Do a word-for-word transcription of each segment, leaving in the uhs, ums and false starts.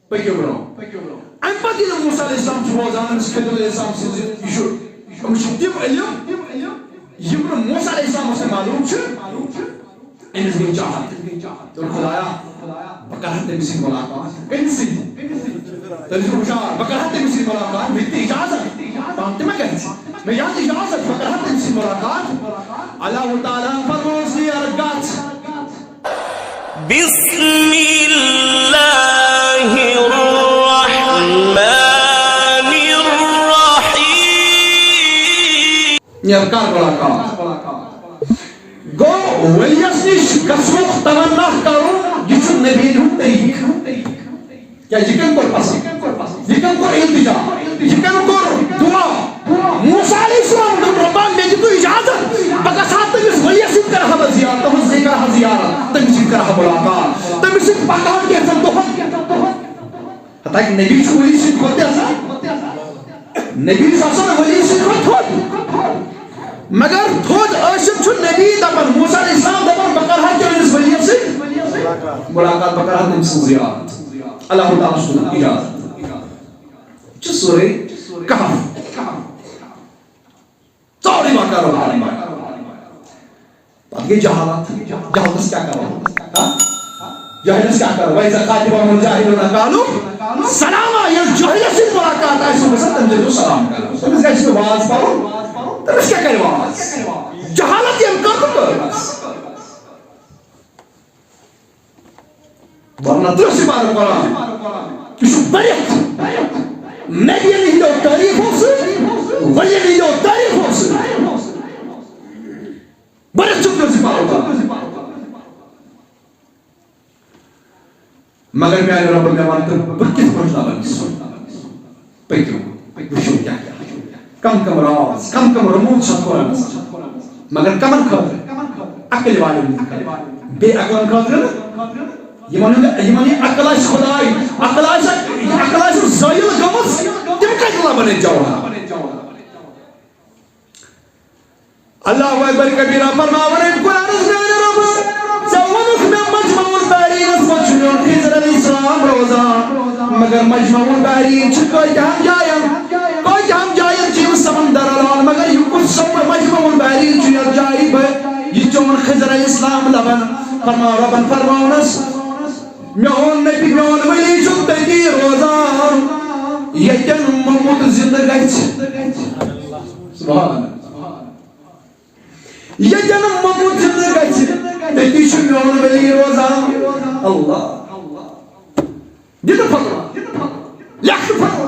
پٔکِو برٛونٛہہ۔ اَمہِ پَتہٕ ییٚلہِ موسیٰ علیہ السلام چھُ روزان أمِس خضر علیہ السلام سٕنٛزِ، یہِ چھُ، یِم چھِ تِم علم، یِم نہٕ موسیٰ علیہ السلامَس تہِ معلوٗم چھِ۔ أمِس گٔے چاہت۔ دوٚپُن، "خۄدایا، بہٕ کَرٕ ہا تٔمِس سۭتۍ مُلاقات۔" کٔمِس سۭتۍ؟ تٔمِس دوٚپ، "ہُشار، بہٕ کَرٕ ہا تٔمِس سۭتۍ مُلاقات، مےٚ دِ اِجازت۔" پانہٕ تہِ ما گژھِ؟ "مےٚ دِ اِجازت، بہٕ کَرٕ ہا تٔمِس سۭتۍ مُلاقات۔" اللہ تعالیٰ فرمووُس، "یَرٕ گژھ۔" بسم اللہ الرحمن الرحیم۔ نیر کر ملاقات۔ گوٚو، ؤلیَس نِش گژھنُک تمنا کرُن، یہِ چھُ نبی ہُنٛد طریٖقہٕ۔ کیٛازِ یہِ کٔمۍ کوٚر پسنٛد؟ یہِ کٔمۍ کوٚر التجا؟ یہِ کٔمۍ کوٚر دعا؟ موسیٰ علیہ السلام دوٚپ، "رۄبا، مےٚ دِ تہٕ اجازت، بہٕ گژھٕ ہا تٔمِس ؤلیَس سۭتۍ، کرٕ ہا بہٕ زیارت، تُہٕنٛز سۭتۍ کرٕ ہا زیارت، تٔمِس سۭتۍ کرٕ ہا ملاقات، تٔمِس سۭتۍ پکہٕ ہا کینٛژن دۄہن۔" حتیٰ کہ نبی چھُ ؤلی سٕنٛدِ کھۄتہٕ تہِ آسان۔ نبی چھُ آسان ؤلی سٕنٛدِ کھۄتہٕ تھوٚد۔ مگر تھوٚد ٲسِتھ چھُ نبی دپان، موسیٰ علیہ السلام دپان، "بہٕ کرٕ ہا چٲنِس ؤلیَس سۭتۍ ملاقات، بہٕ کرٕ ہا تٔمۍ سٕنٛز زیارت۔" اللہ تعالیٰ چھُ دِوان اجازت۔ چھُ سورہ کہف۔ سورُے مۄکلاوو۔ پتہٕ گٔے جہالت۔ جہالتس کیٛاہ کرو؟ ہا؟ جاہلس کیٛاہ کرو؟ وَإِذَا خَاطَبَهُمُ الْجَاهِلُونَ قَالُوا سَلَامًا۔ ییٚلہِ جاہلس سۭتۍ مُلاقات آسہِ، تٔمِس گژھِ نہٕ واز پَرُن۔ تٔمِس کیٛاہ کرِ واز؟ جہالت ییٚمہِ کٔر تہٕ کٔر بس۔ ورنہ ترٛہ سپارٕ قرآن۔ یہِ چھُ بٔرِتھ نبیَن ہٕنٛدیو تعریٖفو سۭتۍ، ؤلیَن ہٕنٛدیو تعریٖفو سۭتۍ۔ بٔرِتھ چھُ ترٛہ سپارٕ قرآن۔ مگر میانہِ رۄبہٕ، مےٚ وَن تہٕ بہٕ کِتھ پٲٹھۍ لَبَن سُہ؟ پٔکِو، وٕچھِو کیٛاہ کیٛاہ۔ کم کم راز، کم کم رموز چھِ اَتھ قرآنَس منٛز۔ مگر کمن خٲطرٕ؟ عقل والٮ۪ن ہٕنٛدِ خٲطرٕ۔ بے عقلن خٲطرٕ نہٕ۔ یِمن ہُنٛد، یِمن یہِ عقل آسہِ خۄداے، عقل آسہِ، عقل آسہِ زٲیِل گٔمٕژ، تِم کَتہِ لَبَن اَتہِ جواب؟ اللہ اکبر کبیرہ۔ فرماوان أمۍ قرآنس، میانہِ رۄبہٕ، ژےٚ ووٚنُتھ مےٚ مجمع البحرینس منٛز چھُ میون خضر علیہ السلام روزان، مگر مجمع البحرین چھُ کۭتیاہن جاین، کۭتیاہن جاین چھِ یِم سمندر رلان، مگر یہِ کُس سم-، مجمع البحرین چھُ یتھ جایہِ بہٕ یہِ چون خضر علیہ السلام لبن؟ فرماو رۄبن فرماونس، میون نبی، میون ولی چھُ تٔتی روزان، ییٚتٮ۪ن موٚمُت زندٕ گژھِ۔ سبحان اللہ۔ ییٚتٮ۪ن موٚمُت زندٕ گژھِ، تٔتی چھُ میون ولی روزان۔ اللہ۔ دِ تہٕ فتوا۔ لیکھ تہٕ فتوا۔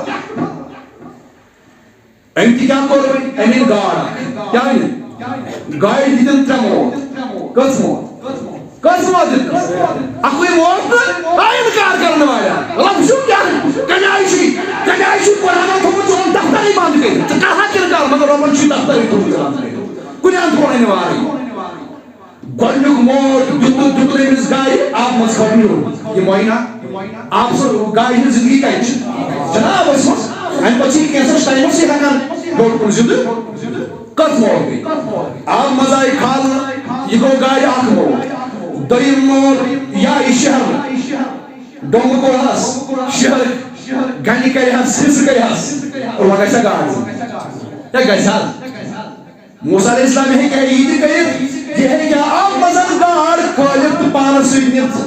أمۍ تہِ کیٛاہ کوٚر؟ أمۍ أنۍ گاڈ اکھ۔ کیٛاہ أنۍ؟ گاڈِ دِتِن ترٛےٚ موت۔ کٔژ موت؟ کٔژ موت دِتِن؟ اَکُے موت تہٕ آے اِنکار کرن والیٚن۔ مطلب، وٕچھِو کیٛاہ، کَمہِ آیہِ چھُ، کَمہِ آیہِ چھُ قرآنن تھوٚومُت چون دفترٕے بنٛد کٔرِتھ؟ ژٕ کَرہَکھ اِنکار، مگر رۄبن چھُے دفترٕے تھوٚومُت بنٛد کٔرِتھ۔ کُنہِ اندٕ تھوٚو نہٕ وارٕے۔ گۄڈٕنیُک موت دیُت، دیُت أمِس گاے، آب منٛز کھوٚت نیوٗر۔ یہِ مۄیہِ نا؟ آب سُہ گاے ہٕنٛز زندگی کَتہِ چھِ؟ جناب، ٲسۍ مہ؟ اَمہِ پَتہٕ چھِ یہِ کینٛژَس ٹایمَس یہِ ہٮ۪کان بوٚڑ کُن زِندٕ۔ کٔژ موت گٔے؟ آب منٛز آیہِ کھالنہٕ، یہِ گوٚو گاے اَکھ موت۔ دوٚیِم موت یا یہِ شہر، ڈوٚنٛگہٕ کوٚڑہَس، شہر گَنہِ کَرِہَس، حِصہٕ کَرِہَس، وۄنۍ گژھِ ہا گاڈ زِندٕ۔ ہے گژھِ ہا۔ موسیٰ علیہ السلام ہیٚکہِ ہا یہِ تہِ کٔرِتھ، یہِ ہیٚکہِ ہا آبہٕ منٛز گاڈ کھٲلِتھ تہٕ پانَس سۭتۍ نِتھ۔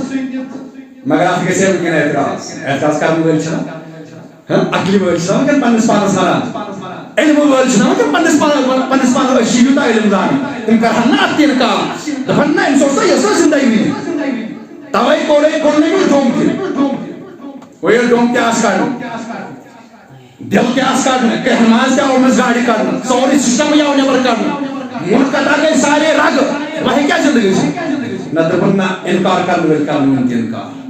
مگر اَتھ گژھِ ہا وٕنکٮ۪ن اعتراض۔ اعتراض کرن وٲلۍ چھِنہ، ہاں، عقلہِ وٲلۍ چھِنہ وٕنکٮ۪ن پننِس پانَس وَنان۔ علمہٕ وٲلۍ چھِنہ وٕنکٮ۪ن پننِس پانَس، پننِس پانَس، أسۍ چھِ یوٗتاہ علم زانان۔ تِم کرہن نہٕ اَتھ تہِ اِنکار۔ دَپہن نہ، أمِس اوس نہ یَژھان زِندَے وٕنہِ۔ تَوَے کوٚڑ أمۍ، کوٚڑ نہٕ أمِس ڈوٚم تہِ۔ وۄنۍ ییٚلہِ ڈوٚم تہِ آسہِ کَڑُن۔ دِل تہِ آس کڑنہٕ، کیٛاہ ماز تہِ آو أمِس گاڑِ کڑنہٕ، سورُے سسٹمٕے آو نٮ۪بر کڑنہٕ۔ مُلک قطع گٔے سارے رگہٕ، وۄنۍ ہیٚکیٛاہ زندگی ٲسِتھ؟ نہ دوٚپُن نہ، انکار کرن وٲلۍ کرن وُنہِ تہِ انکار۔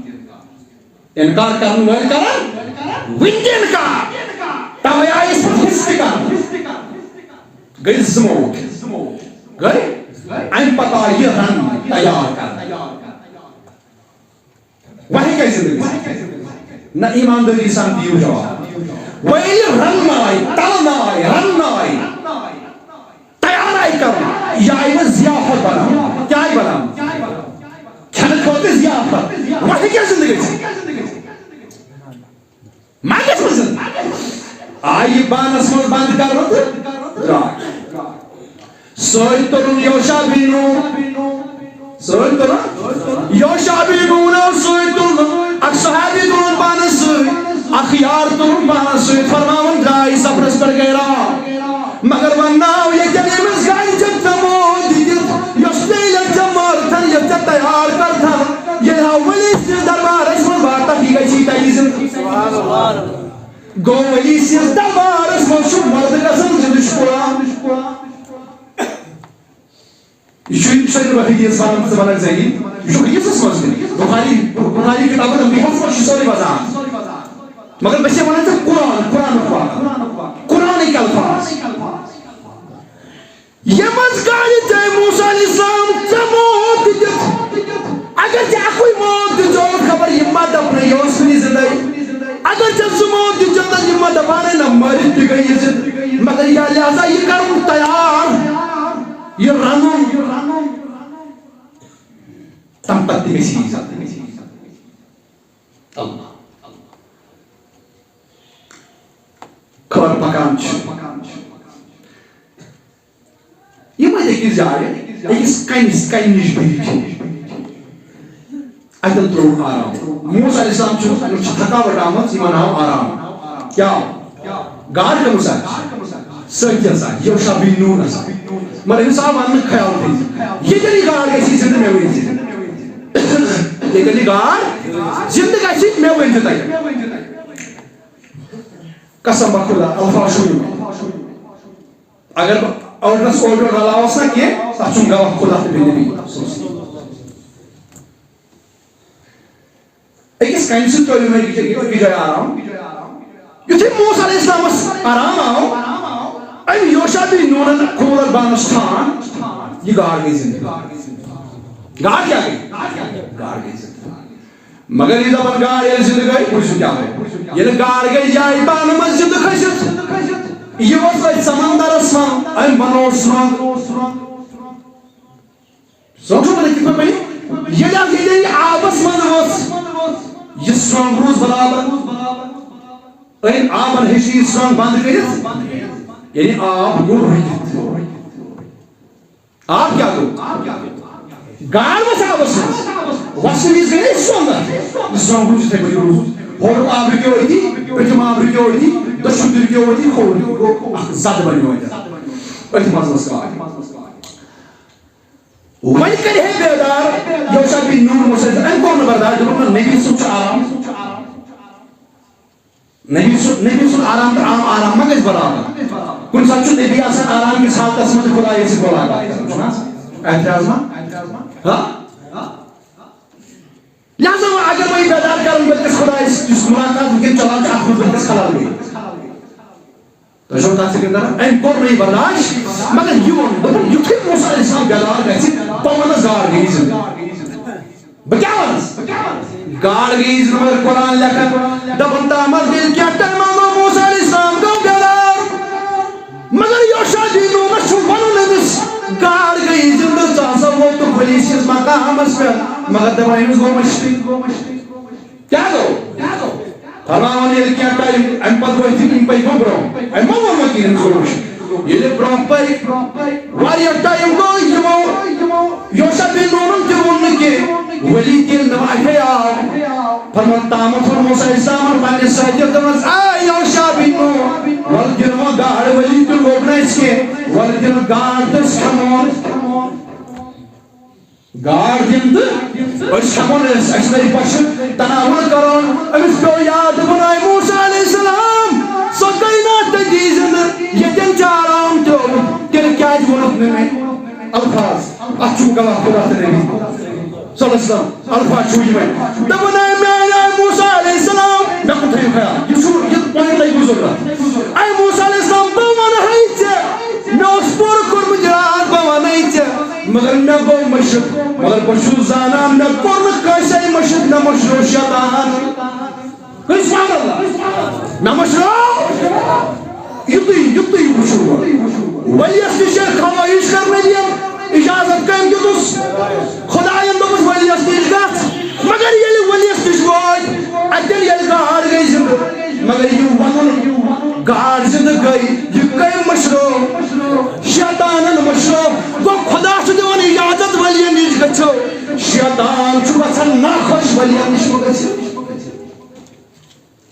انکار کرن وٲلۍ کرن وُنہِ تہِ انکار۔ توے آیہِ أسۍ پتہٕ حصہٕ تہِ کرنہٕ۔ گٔے زٕ موقعہٕ۔ گٔے؟ اَمہِ پتہٕ آو یہِ رن تیار کرنہٕ۔ وۄنۍ کیٛازِ زندگی؟ نہ، ایماندٲری سان دِیِو جواب۔ وۄنۍ ییٚلہِ رننہٕ آیہِ، تلنہٕ آیہِ، رننہٕ آیہِ، تیار آیہِ کرنہٕ، یہِ آیہِ وۄنۍ ضیافت بناونہٕ۔ کیٛاہ آیہِ بناونہٕ؟ کھٮ۪نہٕ خٲطرٕ ضیافت۔ وۄنۍ کیٛاہ زندگی؟ آیہِ بانس منٛز بنٛد کرنہٕ تہٕ درٛاے۔ سۭتۍ تُلُن یوشع بن نون۔ سۭتۍ تُلُن۔ یوشع بن نون آو سۭتۍ تُلنہٕ۔ اکھ صحابی تُلُن پانس سۭتۍ۔ اکھ یار تُلُن پانس سۭتۍ۔ فرماوان درٛاے سفرس پٮ۪ٹھ گٔے راتھ۔ مگر وۄنۍ ناو ییٚتٮ۪ن ییٚمِس گرِ چھِ تِمو دِتِتھ، یۄس تیٚلہِ ژےٚ مٲرتھن، یۄس ژےٚ تیار کرتھن، ییٚلہِ ہا ؤلی سٕنٛدِس دربارس منٛز واتکھ، یہِ گژھی تَتی زِندٕ۔ گوٚو ؤلی سٕنٛدِس دربارس منٛز چھُ مرد گژھان زِندٕ، چھُ قرآن۔ یہِ چھُ، یہِ چھُ نہٕ حدیث ونان، ژٕ ونکھ ذہین۔ یہِ چھُ حدیثس منٛز تہِ۔ بخاری، بخاری کتاب الانبیاہس منٛز چھُ سورُے وضاحت۔ مگر بہٕ چھُسے ونان ژےٚ قرآن، قرآنُک واقعہٕ۔ قرآنٕکۍ الفاظ۔ یِم ٲسۍ گاڑِ ژےٚ موسیٰ علیہ السلام ژےٚ موت دِتھ۔ اگر ژےٚ اکُے موت دِژوتھ، خبر یِم ما دپنَے یہِ اوس وُنہِ زِندَے۔ اگر ژےٚ زٕ موت دِژوتھ، یِم ما دپانَے نہ مٲرِتھ تہِ گٔے یہِ زِندٕ۔ مگر یا لہذا یہِ کرُن تیار، یہِ رنُن، تَمہِ پتہٕ تہِ گژھِ یہِ عزت۔ اللہ۔ خٲر پکان چھُ۔ یِم ٲسۍ أکِس جایہِ، أکِس کَنہِ، کَنہِ نِش بِہِتھ۔ اَتٮ۪ن ترٛووُکھ آرام۔ موسیٰ علیہ السلام چھُ، چھُ تھکاوٹ آمٕژ، یِمن آو آرام۔ کیٛاہ آو؟ گاڈ کٔمِس آسہِ؟ سۭتۍ کیٛاہ سا؟ یوشع بن نون ہسا۔ مگر أمِس آو وَننہٕ خیال تھٲیِو۔ ییٚتٮ۪ن یہِ گاڈ گژھِ، یہِ زِندٕ مےٚ ؤنۍ زِ۔ ییٚتٮ۪ن یہِ گاڈ زِندٕ گژھِ، مےٚ ؤنۍ زِ تَتٮ۪ن۔ قسم بخدا، الفاظ چھُ یِمَے۔ اگر بہٕ اورٕ نس اورٕ یورٕ رلاوس نہ کینٛہہ، تتھ چھُم گواہ خدا تہٕ بیٚیہِ نبی۔ أکِس کَنہِ سۭتۍ ترٛٲوِن أکِس جایہِ، أکِس جایہِ آرام۔ یُتھُے موسیٰ علیہ السلامس آرام آو، أمۍ یوشع بن نونن کھول اَتھ بانس ٹھانڈ، یہِ گاڈ گٔے زِندٕ۔ گاڈ کیٛاہ گٔے؟ گاڈ گٔے زِندٕ۔ مگر یہِ دَپان گاڈ ییٚلہِ زِندٕ گٔے، وٕچھِو کیٛاہ گوٚو۔ ییٚلہِ گاڈ گٔے، یہِ آیہِ بانہٕ منٛز زِندٕ کھٔسِتھ۔ یہِ اوس أتھۍ سمندرس منٛز، أمۍ بنوو سرٛنٛگ۔ سونٛچو وۄنۍ کِتھ پٲٹھۍ بنہِ؟ ییٚلہِ اَتھ، ییٚلہِ یہِ آبس منٛز ؤژھ، یہِ سرٛنٛگ روٗز برابر۔ أمۍ آبن ہیٚچھ یہِ سرٛنٛگ بنٛد کٔرِتھ، یعنی آب گوٚو رُکِتھ۔ آب کیٛاہ گوٚو؟ گاڈ ؤژھ آبس منٛز۔ وسنہٕ وِزِ گٔے أسۍ سرٛنٛگس۔ سرٛنٛگ روٗز یِتھَے پٲٹھۍ روٗز۔ ہورُک آب رُکیو أتی، پٔتِم آب رُکیو أتی، دٔچھُن تہِ رُکیو أتی، کھووُر تہِ گوٚو اکھ زدٕ بنیو اَتٮ۪تھ۔ أتھۍ منٛز ؤژھ گاڈ۔ وۄنۍ کرِ ہے بیدار یوشع بن نون موسیٰ، أمۍ کوٚر نہٕ برداش، دوٚپُن، نہ، نبی سُنٛد چھُ آرام۔ نبی سُنٛد، نبی سُنٛد آرام تہٕ عام آرام ما گژھِ برابر؟ کُنہِ ساتہٕ چھُ نبی آسان آرام کِس حالتس منٛز خدایَس سۭتۍ مُلاقات کران، چھُنہ؟ اعتراض ما؟ ہا؟ لہذا وۄنۍ اگر وۄنۍ بیدار کرُن بٔلکِس خدایَس، یُس مُلاقات وٕنکیٚن چلان چھُ، اَتھ منٛز بٔلکِس خلل گٔے۔ تۄہہِ چھو کتھ فکر تران؟ أمۍ کوٚر نہٕ یہِ برداش، مگر یہِ ووٚن، دوٚپُن، یُتھُے موسیٰ علیہ السلام بیدار گژھِ، بہٕ وَنس گاڈ گٔیہِ زِندٕ۔ بہٕ کیٛاہ وَنس؟ گاڈ گٔیہِ زِندٕ، مگر قرآن لیکھان، دَپان، تامَتھ گٔے کینٛہہ ٹایمہ گوٚو موسیٰ علیہ السلام گوٚو بیدار۔ مگر یوشع بن نونس چھُ وَنُن أمِس، گاڈ گٔیہِ زِندٕ، ژٕ ہسا ووتُکھ ؤلی سٕنٛدِس مقامس پٮ۪ٹھ۔ مگر دَپان، أمِس گوٚو مٔشتٕے۔ کیٛاہ گوٚو؟ فرماوان ییٚلہِ کینٛہہ ٹایم اَمہِ پتہٕ وٲتۍ یِم پٔکۍ وۄنۍ برٛونٛہہ۔ اَمہِ ما ووٚن وۄنۍ کِہیٖنۍ کوٚرمُت؟ ییٚلہِ برٛونٛہہ پٔکۍ، واریاہ ٹایم گوٚو یِمو یوشع بن نوٗنَن تہِ ووٚن نہٕ کینٛہہ، ؤلی تہِ نہٕ اَتھے آو۔ فرمان تامَتھ ووٚن موسیٰ علیہ السلامَن پنٛنِس سۭتۍ، دوٚپمَس، "اے یوشع بن نوٗن، وَلہٕ دِنہٕ وۄنۍ گاڈ، ؤلی تہِ لوٚگ نہٕ اَسہِ کینٛہہ، وَلہٕ دِنہٕ گاڈ تہٕ أسۍ کھٮ۪مون۔" گاڈ دِن تہٕ أسۍ کھٮ۪مو نہٕ، أسۍ، اَسہِ لَگہِ پَشہِ تناوُر کَرُن۔ أمِس پیوٚو یاد، دوٚپُن، "اے موسیٰ علیہ السلام، سۄ گٔے نا تٔتی زِندٕ، ییٚتٮ۪ن ژےٚ آرام ترٛووُتھ، تیٚلہِ کیٛازِ ووٚنُتھ نہٕ مےٚ الفاظ؟" اَتھ چھُ گواہ خدا تہٕ نبی صلی اللہ علیہ وسلم۔ الفاظ چھُ یِمَے۔ دوٚپُن، "اے میٛانہِ، اے موسیٰ علیہ السلام، مےٚ کُن تھٲیِو خیال۔ یہِ چھُ، یہِ point لَگہِ ضروٗرت۔ اے موسیٰ علیہ السلام، بہٕ وَنہٕ ہَے ژےٚ، مےٚ اوس پوٗرٕ کوٚرمُت اِرادٕ، بہٕ وَنَے ژےٚ، مگر مےٚ گوٚو مٔشِتھ۔ مگر بہٕ چھُس زانان، مےٚ کوٚر نہٕ کٲنٛسے مٔشِتھ، مےٚ مٔشرو شیطان۔" کٔژ سبحان اللہ؟ مےٚ مٔشرو۔ یُتُے، یُتُے وٕچھِو وۄنۍ۔ ؤلیَس نِش چھِ خٲہِش کرنہٕ یِم، اِجازت کٔمۍ دیُتُس؟ خۄدایَن دوٚپُس، "ؤلیَس نِش گژھ۔" مگر ییٚلہِ ؤلیَس نِش وٲتۍ، اَتٮ۪ن ییٚلہِ گاڈ گٔے زِندٕ، مگر یہِ وَنُن گاڈ زِندٕ گٔے، یہِ کٔمۍ مٔشرٲو؟ شیطانن مٔشرٲو۔ گوٚو خۄدا چھُ دِوان اِجازت ؤلِین نِش گٔژھِو، شیطان چھُ گژھان ناخۄش ؤلِین نِش مہٕ گٔژھِو۔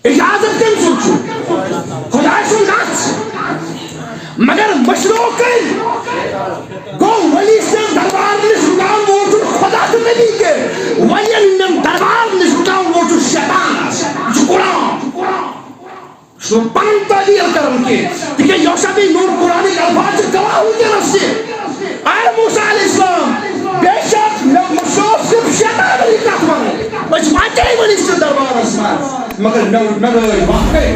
اِجازت کٔمۍ سُنٛد چھُ؟ خۄداے سُنٛد نَس۔ مگر مٔشرٲو کٔمۍ؟ گوٚو ؤلی سٕنٛدٮ۪ن دربارن نِش رُکاون وول چھُنہٕ خۄدا تہٕ نبی کینٛہہ، ؤلِین ہٕنٛدٮ۪ن دربارن نِش رُکاون وول چھُ شیطان۔ یہِ چھُ قرآن۔ یہِ چھُنہٕ پنُن تعبیر کران کینٛہہ، تِکیٛازِ یوشا بی نور قرآنٕکۍ الفاظ چھِ گواہ وٕنکیٚنس تہِ۔ اے موسیٰ علیہ السلام، بے شک مےٚ مٔشرٲو صرف شیطانن یہِ کتھ ونٕنۍ۔ أسۍ واقعی ؤلِس دربارس منٛز، مگر مےٚ مےٚ لٲج واقعی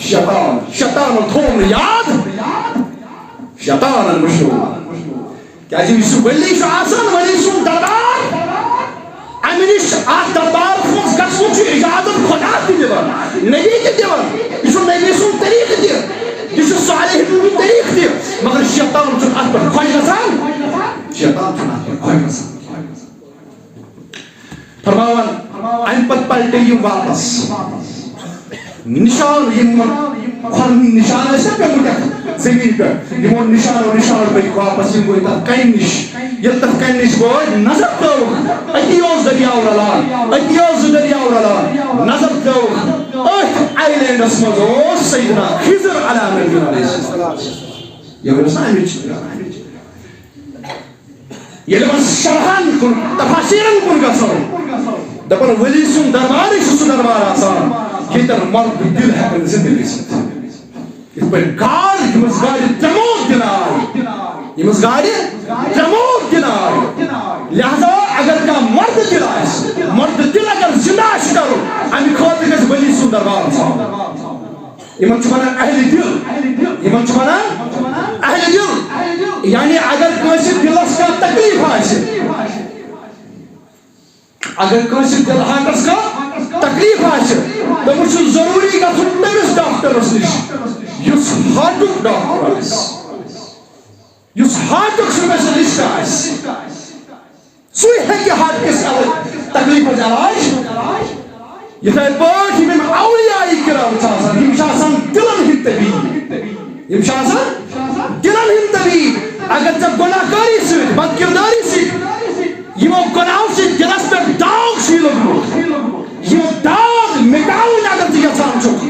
شیطان۔ شیطانن تھوٚو نہٕ یاد، شیطانن مٔشرٲو۔ کیازِ یُس یہِ ؤلی چھُ آسان، ؤلی سُنٛد دربار، اَمہِ نِش اَتھ دربارَس منٛز گژھُن چھُ اِجازت خۄدا تہِ دِوان، نبی تہِ دِوان۔ یہِ چھُ نبی سُنٛد طریٖقہٕ تہِ، یہِ چھُ صالحیٖن ہُنٛد طریٖقہٕ تہِ، مگر شیطان چھُنہٕ اَتھ پٮ۪ٹھ خۄش گژھان۔ شیطان چھُنہٕ اَتھ پٮ۪ٹھ خۄش گژھان۔ فرماوان، اَمہِ پتہٕ پلٹے یِم واپس۔ نشان، یِم کھۄرن ہٕنٛدۍ نشان ٲسۍ نا پیٚمٕتۍ یَتھ زٔمیٖن پٮ۪ٹھ، یِمو نشانو نشانو پٔکۍ واپس، یِم وٲتۍ تَتھ کَنہِ نِش۔ ییٚلہِ تَتھ کَنہِ نِش وٲتۍ، نظر ترٛٲوٕکھ، أتی اوس دٔریاو رَلان، أتی اوس زٕ دٔریاو رَلان۔ نظر ترٛٲوٕکھ، أتھۍ آیلینڈس منٛز اوس سیدنا خضر علیہ نبینا علیہ السلام۔ یہِ ؤنِو سا، اَمِچ ییٚلہِ وۄنۍ شرحن کُن، تفاسیرن کُن گژھو، دپان ولی سُنٛد دربارٕے چھُ سُہ دربار آسان، ییٚتٮ۪ن مرد دِل ہٮ۪کن زندٕ گٔژھِتھ۔ یِتھ پٲٹھۍ گاڈ، ییٚمِس گاڈِ ترٛےٚ موت دِنہٕ آے، ییٚمِس گاڈِ ترٛےٚ موت دِنہٕ آے۔ لہذا اگر کانٛہہ مرد دِل آسہِ، مرد دِل اگر زندٕ آسہِ کرُن، امہِ خٲطرٕ گژھِ ولی سُنٛد دربار آسُن۔ یِمن چھِ ونان اہل دِل۔ یِمن چھِ ونان اہل دِل۔ یعنی اگر کٲنٛسہِ دِلس کانٛہہ تکلیف آسہِ، اگر کٲنٛسہِ دِل ہارٹس کانٛہہ تکلیف آسہِ، تٔمِس چھُ ضروٗری گژھُن تٔمِس ڈاکٹرس نِش یُس ہارٹُک ڈاکٹر آسہِ، یُس ہارٹُک سپیشلسٹ آسہِ۔ سُے ہیٚکہِ ہارٹ کِس علاج، تکلیفس علاج۔ یِتھے پٲٹھۍ یِم اولیاء کرام چھِ آسان، یِم چھِ آسان دِلن ہٕنٛدۍ طبیب۔ یِم چھِ آسان دِلن ہٕنٛدۍ طبیب۔ اگر ژےٚ گۄناہ کٲری سۭتۍ، بد کردٲری سۭتۍ، یِمو گۄناہو سۭتۍ دِلس پٮ۪ٹھ داغ چھُے لوٚگمُت، یِم داغ مٹاوٕنۍ اگر ژٕ یژھان چھُکھ،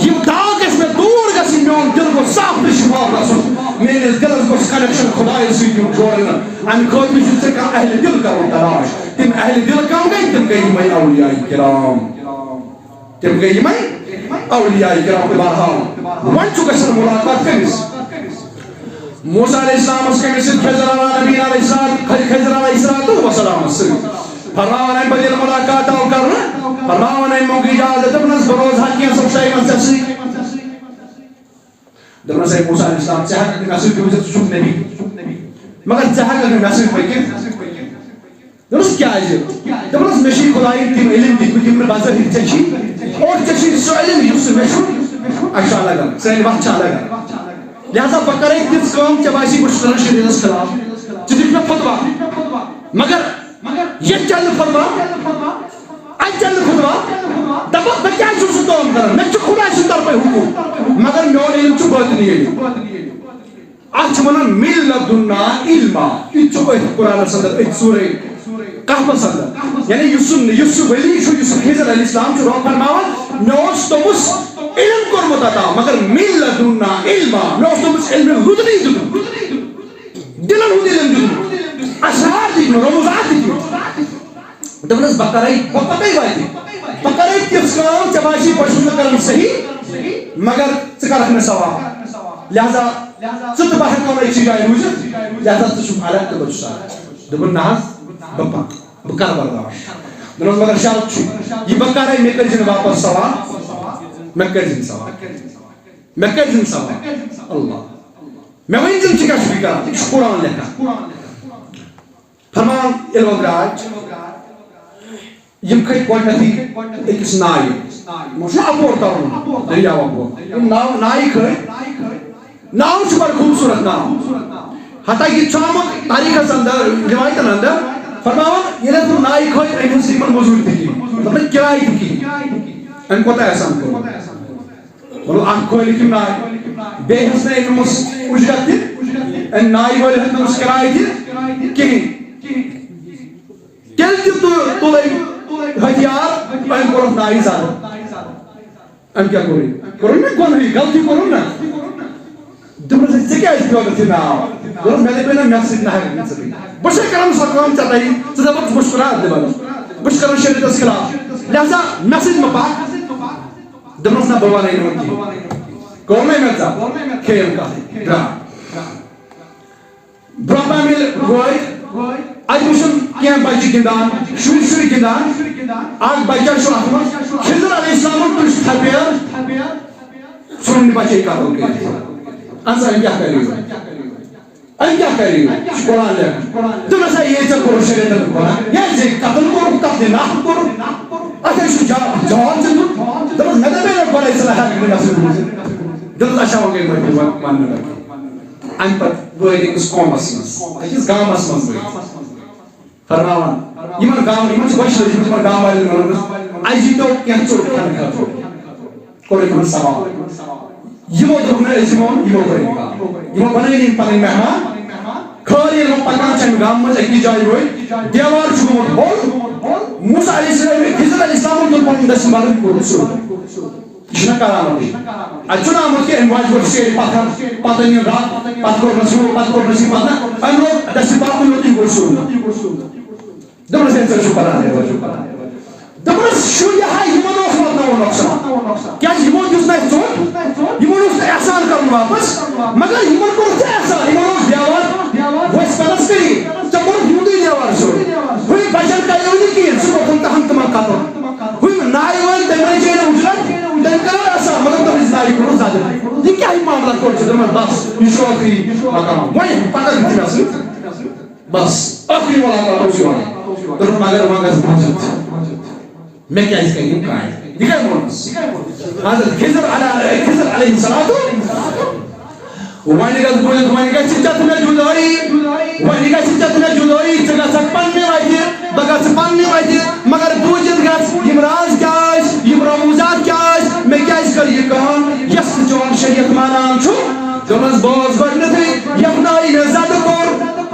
یِم داغ گژھِ مےٚ دوٗر گژھٕنۍ، میون دِل گوٚژھ صاف تہٕ شفاف گژھُن، میٲنِس دِلس گوٚژھ connection خۄدایس سۭتۍ یُن جوڑنہٕ۔ امہِ خٲطرٕ چھُ ژےٚ کانٛہہ اہل دِل کرُن تلاش۔ تِم اہل دِل کم گٔے؟ تِم گٔے یِمے اولیاء کرام۔ تِم گٔے یِمے اولیاء کرام۔ تہٕ بہرحال، وۄنۍ چھُ گژھان ملاقات کٔمِس؟ موسیٰ علیہ السلامس کٔمِس سۭتۍ؟ خضر علیہ نبینا علیہ السلام، خضر علیہ الصلوۃ والسلامس سۭتۍ۔ فرماوان امہِ پتہٕ ییٚلہِ ملاقات آو کرنہٕ، فرماوان امہِ مۄنٛگ اجازت، دوٚپنس، بہٕ روزٕ ہا کینٛژھن شایہِ منٛز ژےٚ سۭتۍ۔ دوٚپنس، اے موسیٰ علیہ السلام، ژےٚ ہٮ۪ککھ نہٕ مےٚ سۭتۍ پٔکِتھ، ژٕ چھُکھ نبی، مگر ژےٚ ہٮ۪ککھ نہٕ مےٚ سۭتۍ پٔکِتھ۔ دوٚپنس، کیٛازِ؟ دوٚپنس، مےٚ چھِ خۄدایَن تِم علم دِتمٕتۍ یِم نہٕ بظٲہِر ژےٚ چھی، اور ژےٚ چھُے سُہ علم یُس نہٕ مےٚ چھُ۔ اَسہِ چھُ الگ الگ، سٲنۍ وَتھ چھِ الگ الگ۔ لہذا بہٕ کَرَے تِژھ کٲم، ژےٚ باسی بہٕ چھُس کران شریعتس خلاف، ژٕ دِکھ مےٚ فتوا۔ مگر ییٚتہِ چلہِ نہٕ فتوا، اَتہِ چلہِ نہٕ فتوا۔ دَپَکھ، بہٕ کیٛازِ چھُس سُہ کٲم کران؟ مےٚ چھُ خۄداے سٕنٛدِ طرفے حکم، مگر میون علم چھُ باطنی علم۔ اَتھ چھِ وَنان مِن لَدُنَّا عِلْمًا۔ یہِ تہِ چھُ أتھۍ قرآنَس اندر، أتھۍ سورہ کہفَس اندر۔ یعنی یُس سُہ، یُس سُہ ولی چھُ، یُس سُہ خضر علیہ السلام چھُ، رۄب فرماوان، مےٚ اوس تٔمِس علم کوٚرمُت عطا، مگر مِن لَدُنَّا عِلْمًا، مےٚ اوس تٔمِس علمِ لدُنی دیُتمُت۔ دِلن ہُنٛد علم دیُتمُت، اسرار دِتمُت، رموزات دِتمُت۔ دوٚپنس، بہٕ کرے، بہٕ پکے وتہِ، بہٕ کرے تِژھ کٲم، ژےٚ باسی بہٕ چھُس نہٕ کران صحیح، مگر ژٕ کرکھ مےٚ ثواب۔ لہذا ژٕ تہٕ بہٕ ہٮ۪کو نہٕ أکسٕے جایہِ روٗزِتھ، لہذا ژٕ چھُکھ الگ تہٕ بہٕ چھُس الگ۔ دوٚپُن، نہ حظ، بہٕ پکہٕ، بہٕ کرٕ برداش۔ دوٚپنس، مگر شرط چھُ، یہِ بہٕ کرے، مےٚ کٔرزِ نہٕ واپس ثواب، مےٚ کٔرزِ نہٕ ثواب، مےٚ کٔرزِ نہٕ ثواب۔ اللہ۔ مےٚ ؤنۍ زِ ژٕ کیٛاہ چھُکھ یہِ کران؟ یہِ چھُ قرآن لیکھان۔ فرمان ییٚلہِ وۄنۍ درٛاے، یِم کھٔتۍ گۄڈٕنیتھٕے أکِس نایہِ۔ یِمو چھُنہ اَپور تَرُن، دٔریاو اَپور۔ یِم ناو، نایہِ کھٔتۍ۔ ناو چھُ بَڑٕ خوٗبصوٗرت ناو۔ حتیٰ کہِ چھُ آمُت تاریٖخَس اندر، رِوایتَن اندر، فرماوان، ییٚلہِ حظ تِم نایہِ کھٔتۍ، أمۍ ہٕنٛز یِمَن مٔزوٗرۍ تہِ کِہیٖنۍ، مطلب، کِراے تہِ کِہیٖنۍ۔ أمۍ کوٗتاہ احسان کوٚر؟ مطلب، اکھ کھولی تِم نایہِ۔ بیٚیہِ ہیٚژ نہٕ أمۍ أمِس اُجرت تہِ، أمۍ نایہِ وٲلۍ ہیٚژ نہٕ أمِس کِراے تہِ کِہیٖنۍ۔ تیٚلہِ تہِ تُ-، تُل أمۍ ہتھیار، أمۍ کوٚرُکھ نایہِ ذبح۔ أمۍ کیٛاہ کوٚر یہِ؟ کوٚرُن مےٚ گۄنہٕے، غلطی کوٚرُن نا۔ دوٚپمَس، "ژےٚ کیٛازِ پیوٚوُتھ یہِ ناو؟" دوٚپمَس، "مےٚ دَپے نا، مےٚ سۭتۍ نہ ہٮ۪کہٕ نہٕ ژٕ بیٚہِتھ۔ بہٕ چھُسَے کران سۄ کٲم ژےٚ تۄہہِ، ژٕ دَپَکھ ژٕ بہٕ چھُس قرآن دِوان۔ بہٕ چھُس کران شریعتَس خلاف۔ لہذا مےٚ سۭتۍ مہٕ پَکھ۔" دوٚپمَس، "نہ، بہٕ وَنَے نہٕ وۄنۍ کِہیٖنۍ۔" کوٚر نہ مےٚ ژےٚ؟ کھیٚیَم کَتھٕے۔ درٛاو۔ برٛونٛہہ پہم ییٚلہِ وٲتۍ، اَتہِ وٕچھُن کینٛہہ بَچہِ گِنٛدان، شُرۍ شُرۍ گِنٛدان۔ اَکھ بَچہ چھُ اَتھ منٛز، خضر علیہ السلامَن تُج تھپٮ۪ر، ژھُن بَچے قتل کٔرِتھ۔ اَہَن سا، أمۍ کیٛاہ کَرِ یہِ؟ أمۍ کیٛاہ کَرِ یہِ؟ یہِ چھُ قرآن لیکھان۔ دوٚپمَس، "ہے، یے ژےٚ کوٚرُتھ شریعتَن قرآن، یے ژےٚ قتل کوٚرُتھ، تَتھ دِ ناحق کوٚرُتھ۔ اَتھ ہے چھُ جا-، جواب ژےٚ دیُت۔" دوٚپمَس، "مےٚ دَپے نہ گۄڈَے ژٕ نہ ہٮ۪کَکھ نہٕ مےٚ سۭتۍ روٗزِتھ۔" دوٚپمَس، "اچھا، وۄنۍ گٔے معٲفی، وۄنۍ وَن نہٕ مےٚ کینٛہہ۔" اَمہِ پتہٕ وٲتۍ أکِس قومس منٛز، أکِس گامس منٛز وٲتۍ۔ فرماوان، یِمن گامن، یِمن چھِ وۄنۍ شٲدی، یِمن گام والٮ۪ن ووٚنمُت، "اَسہِ دیٖتو کینٛہہ ژوٚٹ کھٮ۪نہٕ خٲطرٕ۔" کوٚر یِمن سوال۔ یِمو دوٚپ نہٕ، "أسۍ دِمو نہٕ، یِمو کوٚر اِنکار۔" یِمو بنٲے نہٕ یِم پنٕنۍ مہمان۔ خٲر ییٚلہِ وۄنۍ پکان چھِ اَمہِ گامہٕ منٛز أکِس جایہِ وٲتۍ، دیوار چھُ گوٚمُت ہوٚل۔ موسیٰ علیہ السلام، خضر علیہ السلامن دوٚپ پنُن دٔچھُن بَرُن کوٚر ژوٚٹ۔ یہِ چھُنہ کرامتٕے۔ اَتہِ چھُنہ آمُت کہِ أمۍ واجہِ گۄڈٕ شیرِ پَتھر، پَتہٕ أنِن رَب، پَتہٕ کوٚرنَس ہُہ، پَتہٕ کوٚرنَس یہِ، پَتہٕ نہ۔ أمۍ لوگ دَسہِ پَتہٕ یوتُے گوٚو سیوٚد۔ دوٚپنَس، "ہے، ژٕ چھُکھ پَران، ہے، ژٕ چھُکھ پَران۔" دوٚپنَس، "شُرۍ ہا، یِمَن اوس واتناوُن نۄقصان۔ کیٛازِ یِمو دیُت نہٕ اَسہِ ژوٚٹ، یِمَن اوس نہٕ احسان کَرُن واپَس، مگر یِمَن کوٚر ژےٚ احسان، یِمَن اوس دیوار ؤسۍ پٮ۪نَس قریٖب، ژےٚ کوٚرُتھ یِہُنٛدُے دیوار سیوٚد۔ ہُہ بَچَن کَریو نہٕ کِہیٖنۍ، سُہ گوٚو تَہَن تِمَن قتل۔" ہُم نایہِ وٲلۍ، تِمَے چیٚیہِ نہٕ اُجرت، تِم کَرَن احسان، مطلب، تُہٕنٛزِ نایہِ کوٚرُس زَدٕ۔ یہِ کیٛاہ یہِ معاملہ کوٚر ژےٚ؟ دوٚپمَس، بَس، یہِ چھُ ٲخری مقام۔ وۄنۍ پَکَن تہِ مےٚ سۭتۍ۔ بَس، ٲخری مُلاقات اوس یِوان۔ دوٚپُن، مگر وۄنۍ گژھ بوٗزِتھ۔ مےٚ کیٛازِ کَرِ یِم کامہِ؟ یہِ کَمہِ ووٚنمَس؟ حضرت خضر علیہ، خضر علیہ السلام۔ وۄنۍ گژھ بوٗزِتھ، وۄنۍ گژھِ ژےٚ تہٕ مےٚ جُدٲیی۔ وۄنۍ گژھِ ژےٚ تہٕ مےٚ جُدٲیی۔ ژٕ گژھکھ پننہِ وتہِ، بہٕ گژھٕ پننہِ وتہِ۔ مگر بوٗزِتھ گژھ، یِم راز کیٛاہ ٲسۍ، یِم رموٗزات کیٛاہ ٲسۍ، مےٚ کیٛازِ کٔر یہِ کٲم، یۄس نہٕ چون شریعت مانان چھُ؟ دوٚپمَس، بہٕ اوسُس گۄڈٕنیتھٕے یَتھ نایہِ مےٚ زَدٕ کوٚر۔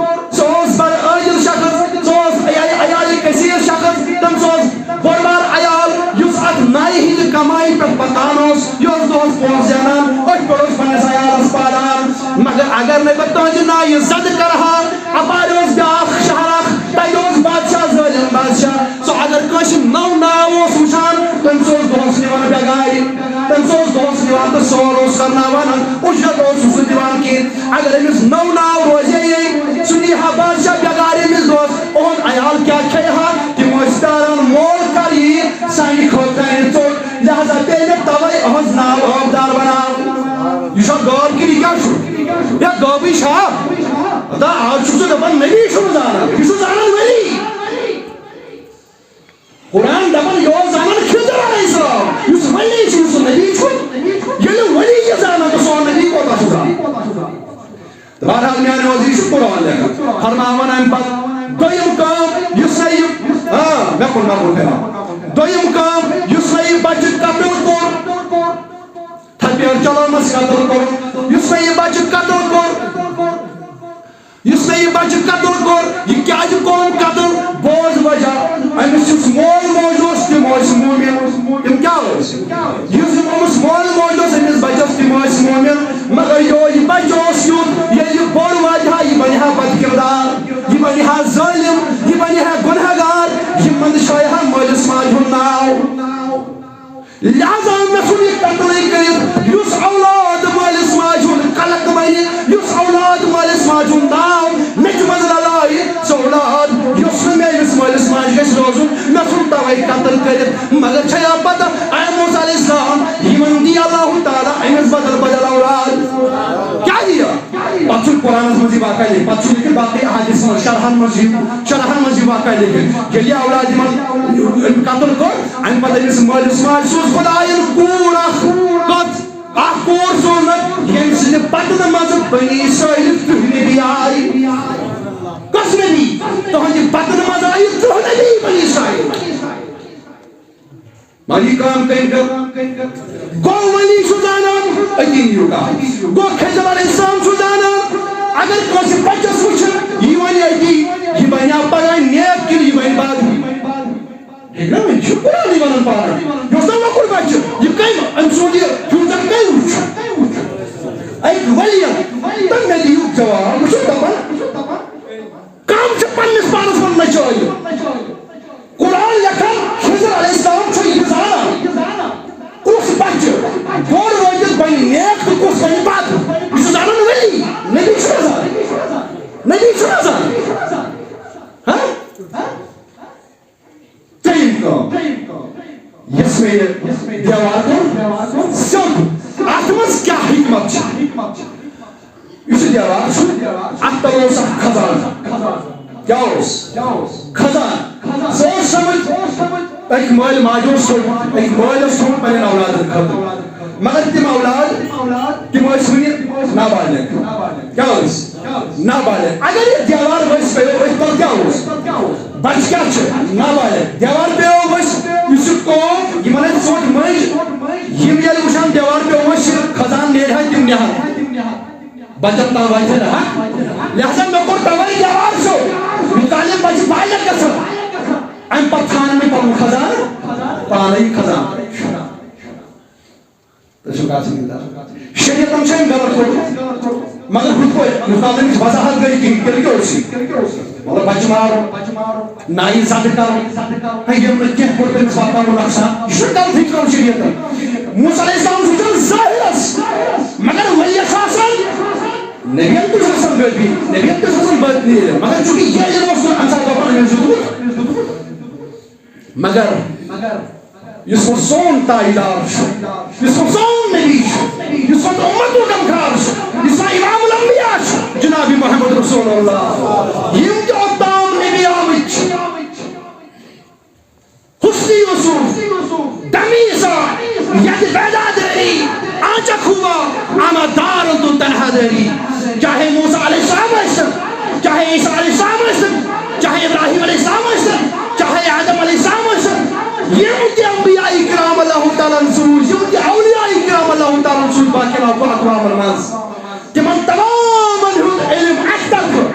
سُہ اوس بڑٕ عٲجز شخص، سُہ اوس عیال، عیال کثیر شخص، تٔمِس اوس بوٚڑ بار عیال، یُس اتھ نایہِ ہٕنٛدِ کمایہِ پٮ۪ٹھ پکان اوس، یہِ اوس دۄہس پونٛسہٕ زینان، أتھۍ پٮ۪ٹھ اوس پننِس عیالس پالان۔ مگر اگر نَے بہٕ تُہنٛزِ نایہِ زدٕ کرٕ ہا، اپارِ اوس بیٛاکھ شہر اکھ، تتہِ اوس بادشاہ، ظٲلم بادشاہ۔ سُہ اگر کٲنٛسہِ نوٚو ناو اوس وٕچھان، تٔمِس اوس دۄہس نِوان بٮ۪گارِ، تٔمِس اوس دۄہس نِوان تہٕ سور اوس کرناوان، اُجرت اوس نہٕ سُہ دِوان کینٛہہ۔ اگر أمِس نوٚو ناو روزے یے، سُہ نی ہا بادشاہ بٮ۪گارِ أمِس دۄہس۔ اُہُنٛد عیال کیٛاہ کھیٚیہِ ہا؟ تِم ٲسۍ پیاران، مول کر یِیہِ سانہِ خٲطرٕ اَنہِ ژوٚٹ۔ لہذا پیٚیہِ مےٚ توے أہٕنٛز ناو عٲبدار بناوٕنۍ۔ یہِ چھا غٲب کِنہٕ یہِ کیٛاہ چھُ؟ یا غٲبٕے چھا؟ ہتا، آز چھُکھ ژٕ دپان نبی چھُنہٕ زانان، یہِ چھُ زانان ولی۔ قرآن دپان یہِ اوس زانان خضر علیہ السلام، یُس ولی چھُ، یُس نبی چھُ۔ ییٚلہِ ولی یہِ زانان تہٕ سون نبی کوتاہ چھُ زانان؟ بہرحال، میانہِ وزیٖر چھُ قرآن لیکھان۔ فرماوان اَمہِ پتہٕ دوٚیِم کٲم، یُس سا یہِ، آ، مےٚ کُن، مےٚ کُن پھِراو۔ دوٚیِم کٲم، یُس سا یہِ بچہٕ قتل کوٚر، تھپٮ۪ر چلٲومَس قتل کوٚر، یُس سا یہِ بچہٕ قتل کوٚر، یُس سا یہِ بچہٕ قتل کوٚر، یہِ کیازِ کوٚرُن قتل؟ بوز وجہ، أمِس یُس مول موج اوس، تِم ٲسۍ مومن۔ تِم کیٛاہ ٲسۍ؟ یُس أمِس مول موج اوس أمِس بچس، تِم ٲسۍ مومن، مگر یو یہِ بچہٕ اوس یُتھ، ییٚلہِ یہِ بوٚڑ واتہِ ہا، یہِ بنہِ ہا بد کردار، یہِ بنہِ ہا ظٲلم، یہِ بنہِ ہا گنہگار، یہِ منٛدچھایہِ ہا مٲلِس ماجہِ ہُنٛد ناو۔ لہذا مےٚ ژھُن یہِ قتلٕے کٔرِتھ، یُس اولاد مٲلِس ماجہِ ہُنٛد کلک بنہِ، یُس اولاد مٲلِس ماجہِ ہُنٛد ناو نیٚچوِ منٛز رلایہِ، سُہ اولاد یُس نہٕ میٲنِس مٲلِس ماجہِ گژھِ روزُن، مےٚ ژھُن توے قتل کٔرِتھ۔ مگر چھا پتہ، اے موسیٰ علیہ السلام، یِمن دی اللہ تعالیٰ أمِس بدل بدل اولاد۔ کیٛاہ دِیہِ؟ پتہٕ چھُ قرآنس منٛز یہِ واقعہ لیکھِتھ، پتہٕ چھُ لیکھِتھ باقٕے احادیث منٛز، شرحن منٛز یہِ، شرحن منٛز یہِ واقعہ لیکھِتھ۔ ییٚلہِ یہِ اولاد یِمن أمۍ قتل کوٚر، اَمہِ پتہٕ أمِس مٲلِس ماجہِ سوٗز خدایَن کوٗر اکھ۔ کتھ؟ اکھ کوٗر سوٗزنَکھ، ییٚمہِ سٕنٛدِ بدنہٕ منٛزٕ بنی اسرائیل تُہۍ نبی آیہِ۔ کس نبی؟ تُہنٛدِ بدنہٕ منٛزٕ آیہِ تٕرٛہ نبی بنی اسرائیل۔ مگر یہِ کٲم کٔمۍ کٔر؟ گوٚو ولی چھُ زانان أتی نِیِو کَتھ۔ گوٚو خضر علیہ السلام چھُ زانان، اگر کٲنٛسہِ بَچَس وٕچھِ، یہِ وَنہِ أتی، یہِ بَنیٛا پَگاہ نیک کِنہٕ یہِ بَنہِ بد؟ ہیٚکہِ نا وۄنۍ؟ یہِ چھُ قرآنٕے وَنان پانَے۔ یہِ اوس نا لۄکُٹ بَچہٕ، یہِ کَمہِ، أمۍ سُنٛد یہِ future کَمہِ وٕچھُ؟ أکۍ ؤلِیَن، تہٕ مےٚ دِیِو جواب، بہٕ چھُس دَپان، کم چھِ پننِس پانس منٛز نچٲیِتھ؟ قرآن لیکھان، خضر علیہ السلام چھُ یہِ زانان، کُس بچہٕ بوٚڑ وٲتِتھ بنہِ نیک تہٕ کُس بنہِ بد۔ یہِ چھُ زانان ولی، نبی چھُنہ زانان، نبی چھُنہ زانان۔ ہاں؟ ترٛیٚیِم کٲم، یۄس مےٚ یہِ دیوار کوٚر سیوٚد، اتھ منٛز کیٛاہ حکمت چھِ؟ یُس یہِ دیوار چھُ، اتھ تل اوس اکھ خزانہٕ۔ کیٛاہ اوس؟ خزانہٕ۔ سُہ اوس سمجھ، أکۍ مٲلۍ ماجہِ اوس تھوٚومُت، أکۍ مٲلۍ اوس تھوٚومُت پننٮ۪ن اولادن خٲطرٕ۔ مگر تِم اولاد، تِم ٲسۍ وُنہِ نابالغ۔ کیٛاہ ٲسۍ؟ نابالغ۔ اگر یہِ دیوار ؤسۍ پیوٚو، أتھۍ تل کیٛاہ اوس؟ بچہٕ کیٛاہ چھِ؟ نابالغ۔ دیوار پیوٚو ؤسۍ، یُس یہِ قوم، یِمن ٲسۍ ژوٗنٛٹھۍ مٔنٛزۍ، یِم ییٚلہِ وٕچھان دیوار پیوٚو ؤسۍ، یہِ خزانہٕ نیرِ ہا، تِم نِہن۔ بچن تام واتہِ ہا نہٕ حق۔ لہذا مےٚ کوٚر توے دیوار سیوٚد، یوٗتاہ نہٕ بچہٕ بالغ گژھن۔ امہِ پتہٕ ژھانن مےٚ پنُن خزانہٕ، پانے یہِ خزانہٕ۔ تُہۍ چھِو کتھ سۭتۍ گِنٛدان؟ شریعتن چھُ أمۍ غلط کوٚرمُت، مگر ہُتھ پٲٹھۍ یُس نہٕ تٔمِس وضاحت گٔے کِہیٖنۍ، تیٚلہِ کیٛاہ اوس یہِ؟ مطلب، بچہِ مارُن، نایہِ زدٕ کرُن، ہے، یِم نہٕ کینٛہہ کوٚر تٔمِس واتناوُن نۄقصان، یہِ چھُنہٕ غلطی کرُن شریعتن۔ موسیٰ علیہ السلام چھُ وٕچھان ظٲہرس، مگر ولی چھُ آسان، نبیَن تہِ چھُ آسان غٲبی، نبیَن تہِ چھُ آسان باطنی علم، مگر چونکہ یہِ علم اوس نہٕ اَمہِ ساتہٕ دَپان أمِس دیُتمُت۔ مگر یُس وۄنۍ سون تاجدار چھُ، یُس وۄنۍ سون نبی چھُ، یُس وۄنۍ اُمتُک غمخار چھُ، یُس وۄنۍ امام الانبیاء چھُ، جناب محمد رسول اللہ، یِم تہِ اوٚتام نبی آمٕتۍ چھِ، حسنی یوسف، دمی عیسیٰ، ید بیدادری، آنچہ کھوا، آمہ دار تو تنہا دری۔ چاہے موسیٰ علیہ السلام ٲسِن، چاہے عیسیٰ علیہ السلام ٲسِن، چاہے ابراہیم علیہ السلام ٲسِن، چاہے آدم علیہ السلام ٲسِن، یِم تہِ انبیاء کرام اللہ تعالیٰ ہن سوٗزۍ، یِم تہِ اولیاء کرام اللہ تعالیٰ ہن سوٗزۍ باقین اقوامن منٛز، تِمن تمامن ہُنٛد علم اکہِ طرفہٕ۔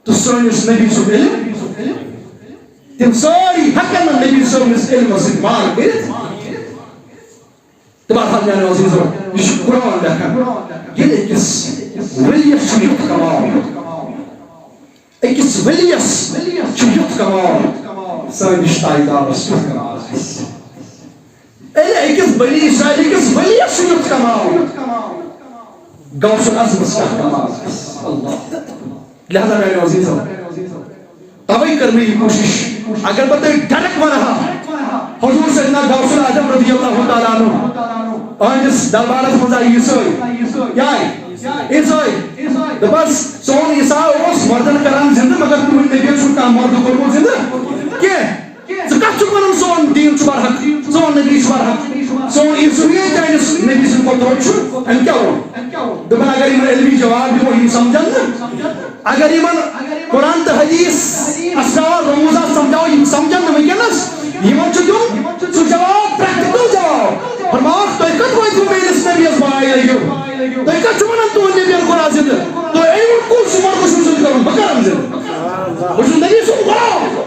تہٕ سٲنِس نبی سُنٛد علم، تِم سٲری ہٮ۪کن نہٕ نبی صٲبنِس علمس سۭتۍ وار کٔرِتھ۔ تہٕ بہرحال میانیو عزیزو، یہِ چھُ قرآن لیکھان، ییٚلہِ أکِس ؤلِیَس چھُ یُتھ کمال، أکِس ؤلِیَس چھُ یُتھ کمال، سٲنِس تاجدارس کیُتھ کمال آسہِ۔ ییٚلہِ أکِس بنی اسرائیل کِس ؤلِیَس چھُ یُتھ کمال، غوث الاعظمس کیٛاہ کمال آسہِ؟ اللہ۔ لہذا میانیو عزیزو، توے کٔر مےٚ یہِ کوٗشِش، اگر بہٕ تۄہہِ direct ونہٕ ہا، حضور سیدنا غوث الاعظم رضی اللہ تعالیٰ عنہ، أہنٛدِس دربارس منٛز آیہِ عیسٲے۔ کیٛاہ آیہِ؟ عیسٲے۔ دوٚپمس، سون عیسیٰ اوس مردن کران زندٕ، مگر تُہنٛدِ نبی چھُنہٕ کانٛہہ مردٕ کوٚرمُت زندٕ کینٛہہ۔ ژٕ کتھ چھُکھ ونان سون دیٖن چھُ برحق، سون نبی چھُ برحق، سون عیسویت چانِس نبی سٕنٛدِ کھۄتہٕ تھوٚد چھُ؟ أمۍ کیٛاہ ووٚن؟ دوٚپُن اگر یِمن علمی جواب دِمو، یِم سمجھن نہٕ۔ اگر یِمن قرآن تہٕ حدیث، اسرار، رموزات سمجھاوو، یِم سمجھن نہٕ وٕنکیٚنس۔ یِمن چھُ دیُن سُہ جواب، practical جواب۔ فرماوکھ، تُہۍ کتھ وٲتِو میٲنِس نبیَس بایہِ لٔگِو؟ تُہۍ کتھ چھِو ونان تُہنٛد نبی کوٚر آز زندٕ؟ تُہۍ أنِوُن کُس مردٕ چھُم زندٕ کرُن؟ بہٕ کرم زندٕ۔ بہٕ چھُس نبی سُنٛد غلام۔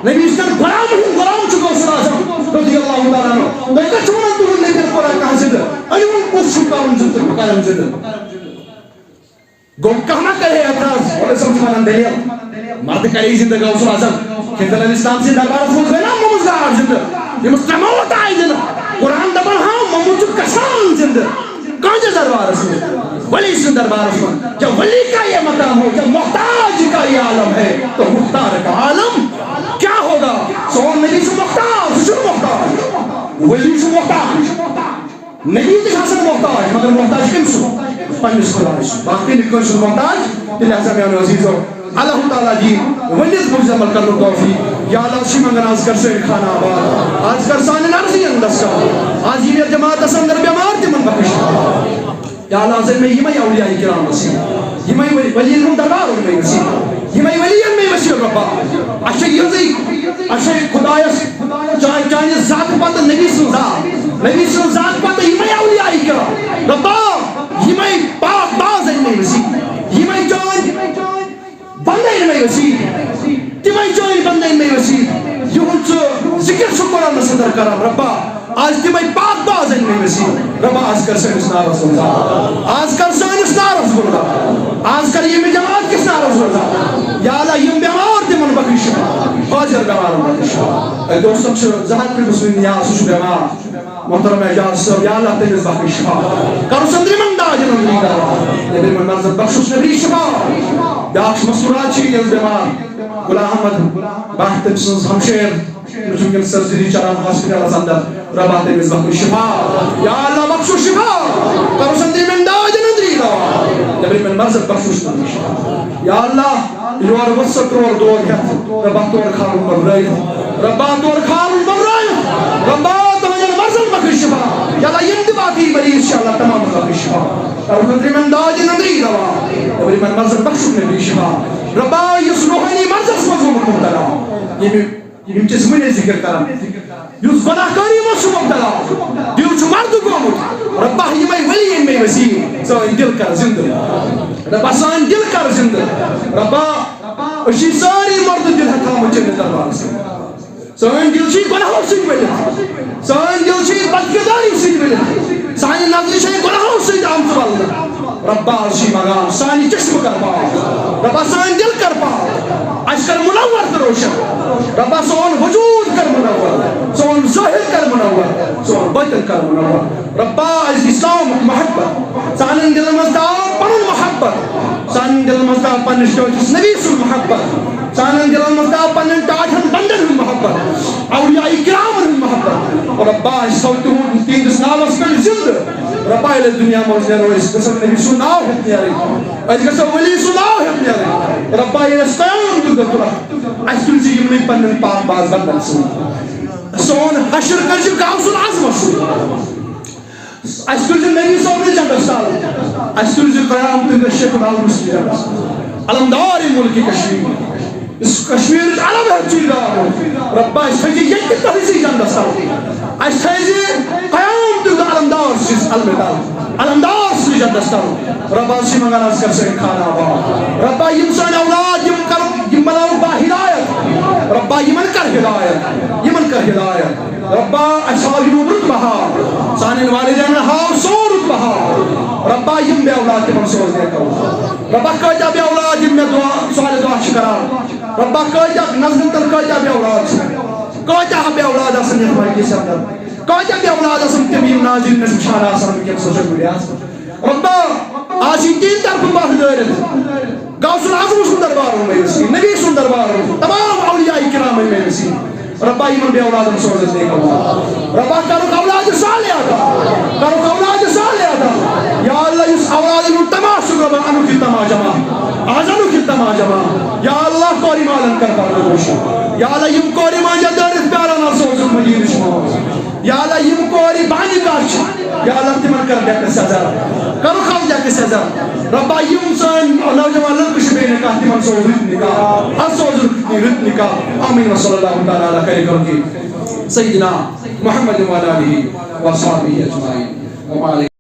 نبی سٕنٛدٮ۪ن غلامن ہُنٛد غلام چھُ غوث الاعظم رضی اللہ تعالیٰ عنہ۔ تُہۍ کتھ چھِو ونان تُہنٛد نبی کوٚر آز کانٛہہ زندٕ؟ أنِوُن کُس چھُم کرُن زندٕ؟ بہٕ کرم زندٕ۔ گوٚو کانٛہہ ما کرِ ہے اعتراض؟ وۄلہٕ سمجھ ونان دٔلیٖل۔ مردٕ کرِ زندٕ غوث الاعظم۔ خضر علیہ السلام سٕنٛدِ دربارس منٛز گٔے نا مومُت گاڈ زندٕ؟ ییٚمِس ترٛےٚ موت آیہِ دِنہٕ۔ قرآن دپان، ہاں، مومُت چھُ گژھان زندٕ۔ کٲنٛسہِ دربارس منٛز؟ ولی سٕنٛدِ دربارس منٛز۔ کیا ولی کا یہ مقام ہو؟ کیا محتاج کا یہ عالم ہے؟ تو مختار کا عالم کیا ہوگا؟ سون نبی چھُ محتاج، سُہ چھُنہٕ محتاج۔ ولی چھُ محتاج۔ نبی تہِ چھُ آسان محتاج، مگر محتاج کٔمۍ سُنٛد؟ پننِس خۄدایہِ سُنٛد۔ باقٕے نہٕ کٲنٛسہِ ہُنٛد محتاج۔ تیٚلہِ ہسا میانیو عزیزو، اللہ تعالیٰ دی ؤنِتھ بوٗزِتھ عمل کرنُک توفیق۔ یا اللہ، چھِ منٛگان آز کر سٲنۍ خانہ آباد، آز کر سانٮ۪ن عرضین دستگار، آز یِم یتھ جماعتس اندر بٮ۪مار تِمن بخش۔ یا اللہ، زن مےٚ یِمے اولیاء کرام نصیب، یِمے ولی، ولیَن ہُنٛد دربار اوٚن مےٚ نصیب، یِمے ولیَن مےٚ وصیت رۄبا۔ اَسہِ چھےٚ یِہٕنٛزٕے، اَسہِ چھےٚ خۄدایس، چا-، چانہِ ذاتہٕ پتہٕ نبی سٕنٛز ذات، نبی سٕنٛز ذاتہٕ پتہٕ یِمے اولیاء کرام۔ رۄبا، یِمے پاک باز أنۍ مےٚ وسیٖلہٕ، یِمے چٲنۍ بندے أنۍ مےٚ وسیٖلہٕ، تِمے چٲنۍ بندے أنۍ مےٚ وسیٖلہٕ۔ یِہُنٛد ژٕ ذِکِر چھُ قرآنس اندر کران۔ رۄبا، آز تِمے پاک باز أنۍ مےٚ وسیٖلہٕ۔ رۄبا، آز کر سٲنِس نارس منٛز آز کر سٲنِس نارس منٛز آز کر ییٚمہِ جماعت کِس نارس منٛز آز۔ یا اللہ، یِم بٮ۪مار، تِمن بخش شفا، حٲضِر بٮ۪مارن بخش شفا۔ اے دوستن چھُ زٕ ہتھ رۄپیہِ سُنٛد نیاز، سُہ چھُ بٮ۪مار۔ محترم اعجاز صٲب، یا اللہ، تٔمِس بخش شفا۔ کرُس أنٛدرِمٮ۪ن دادٮ۪ن أنٛدری دوا۔ نیٚبرِمٮ۪ن مرضن بخشُس نیٚبری شفا۔ بیٛاکھ چھُ مسکرات چھُ یہِ بٮ۪مار۔ غلام احمد بٹ، تٔمۍ سٕنٛز ہمشیر، تٔمِس چھُ وٕنکیٚن سرجری چلان ہاسپٹلس اندر۔ رۄبا، تٔمِس بخشُس شفا۔ یا اللہ، بخشُس شفا۔ کرُس أنٛدرِمٮ۪ن دادٮ۪ن أنٛدری دوا۔ نیٚبرِمٮ۪ن مرضن بخشُس نیٚبری شفا۔ یا اللہ، یور وسط تور دور ہیتھ، رۄبا تور کھالُن ببرٲیِتھ، رۄبا تور کھالُن ببرٲیِتھ، رۄبا تہنٛدٮ۪ن مرضن بخش شفا۔ یا اللہ، یِم تہِ باقی مریض چھِ، اللہ تمام بخش شفا۔ رۄبا تِمن دادٮ۪ن أنٛدری دوا، رۄبا یِمن مرضن بخشُن نبی شفا۔ رۄبا یُس روحٲنی مرضس منٛز گوٚمُت مبتلا، ییٚمہِ یِم چھِ أسۍ وٕنی ذِکِر کران۔ یُس گۄناہ کٲری منٛز چھُ مبتلا، دِل چھُ مردٕ گوٚمُت۔ رۄبا، یِمے ؤلی أنۍ مےٚ وسیٖلہٕ، سٲنۍ دِل کر زِندٕ۔ رۄبا، سٲنۍ دِل کر زِندٕ۔ رۄبا، أسۍ چھِ سٲری مردٕ دِل ہٮ۪تھ تھاومٕتۍ چٲنِس دربارس منٛز۔ سٲنۍ دِل چھِ گۄناہو سۭتۍ ؤلِتھ۔ سٲنۍ دِل چھِ بدکرداری سۭتۍ ؤلِتھ۔ سانہِ نظرِ چھِ گۄناہو سۭتۍ آمژٕ ولنہٕ۔ رۄبا، أسۍ چھِ منٛگان، سانہِ چشمہٕ کر پاک۔ رۄبا، سٲنۍ دِل کر پاک۔ اَسہِ کر منور تہٕ روشن۔ رۄبا، سون وجوٗد کر منور۔ سون ظٲہِر کر منور۔ سون باطن کر منور۔ رۄبا، اَسہِ دِ اسلامُک محبت۔ سانٮ۪ن دِلن منٛز تھاو پنُن محبت۔ سانٮ۪ن دِلن منٛز تھاو پننِس ٹٲٹھِس نبی سُنٛد محبت۔ سانٮ۪ن دِلن منٛز تھاو پننٮ۪ن ٹاٹھٮ۪ن بندن ہُنٛد محبت، اولیاء کرامن ہُنٛد محبت۔ رۄبا، أسۍ تھاو تِہُنٛد تِہنٛدِس ناوس پٮ۪ٹھ زِندٕ۔ رۄبا، ییٚلہِ أسۍ دُنیا منٛز نیرو، أسۍ گژھو نبی سُنٛد ناو ہٮ۪تھ نیرٕنۍ، أسۍ گژھو ؤلی سُنٛد ناو ہٮ۪تھ نیرٕنۍ۔ رۄبا، ییٚلہِ اَسہِ قیامت دۄہ تُلکھ، اَسہِ تُلۍ زِ یِمنٕے پننٮ۪ن پاک باز بندن سۭتۍ۔ سون حشر کٔرۍ زِ غوث العظمس سۭتۍ۔ اَسہِ تُلۍ زِ نبی صٲبنہِ جنڈس تل۔ اَسہِ تُلۍ زِ قیام تُہنٛدِس شیخ العالمس جنڈس تل۔ علمدار ملک کشمیر۔ یُس کشمیرٕچ علم ہٮ۪تھ چھُ یہِ گام۔ رۄبا، اَسہِ تھٲوزِ ییٚتہِ تُہنٛدِسٕے جنڈس تل۔ اَسہِ تھٲوزِ قیام تُہنٛدِ علمدار سٕنٛدِس علمہِ تل۔ علمدار سٕنٛدِس جنڈس تل۔ رۄبا، أسۍ چھِ منٛگان، آز کر سٲنۍ خانہ آباد۔ رۄبا، یِم سٲنۍ اولاد، یِم کر، یِم بناو با ہدایت۔ رۄبا، یِمن کر ہدایت، یِمن کر ہدایت۔ رۄبا، اَسہِ ہاو یِمو رُت بہار، سانٮ۪ن والدینن ہاو سون رُت بہار۔ رۄبا، یِم بے اولاد تِمن سوز نیک اولاد۔ رۄبا، کۭتیاہ بے اولاد یِم مےٚ دُعا، سوالہِ دُعا چھِ کران۔ رۄبا، کۭتیاہ نظرن تل کۭتیاہ بے اولاد چھِ، کۭتیاہ بے اولاد آسن یتھ مجلسہِ اندر، کۭتیاہ بے اولاد آسن تِم یِم ناظرین مےٚ وٕچھان آسن وٕنکیٚن سوشل میڈیاہس پٮ۪ٹھ۔ رۄبا، آز چھِ تِہنٛدِ طرفہٕ بس دٲرِتھ۔ غوث العظم سُنٛد دربار اوٚن مےٚ وسیٖلہٕ، نبی سُنٛد دربار اوٚن، تمام اولیاء کرام أنۍ مےٚ وسیٖلہٕ۔ رۄبا، یِمن بے اولادن سوز اَسہِ نیک اولاد۔ رۄبا، کرُکھ اولاد صالح عطا، کرُکھ اولاد صالح عطا۔ یا اللہ، یُس اولادن ہُنٛد تماہ چھُ، رۄبا، انُکھ یہِ تماہ جمع، آز انُکھ یہِ تماہ جمع۔ یا اللہ، کورِ مالن کر پردٕ پوشی۔ یا اللہ، یِم کورِ ماجہِ دٲرِتھ پیاران آسہٕ سوزُکھ مدیٖنہٕ شمال۔ یا اللہ، یِم کورِ بانہِ کار چھِ، یا اللہ، تِمن کر ڈیکہٕ سیزر، کرُکھ حل ڈیکہٕ سیزر۔ رۄبا، یِم سٲنۍ نوجوان لڑکہٕ چھِ بے نکاح، تِمن سوز رٕتۍ نکاح، حظ سوز رٕتۍ، رٕتۍ نکاح۔ آمین و صلی اللہ تعالیٰ علی خیر خلقہ سیدنا محمد و علی آلہ و اصحابہ اجمعین۔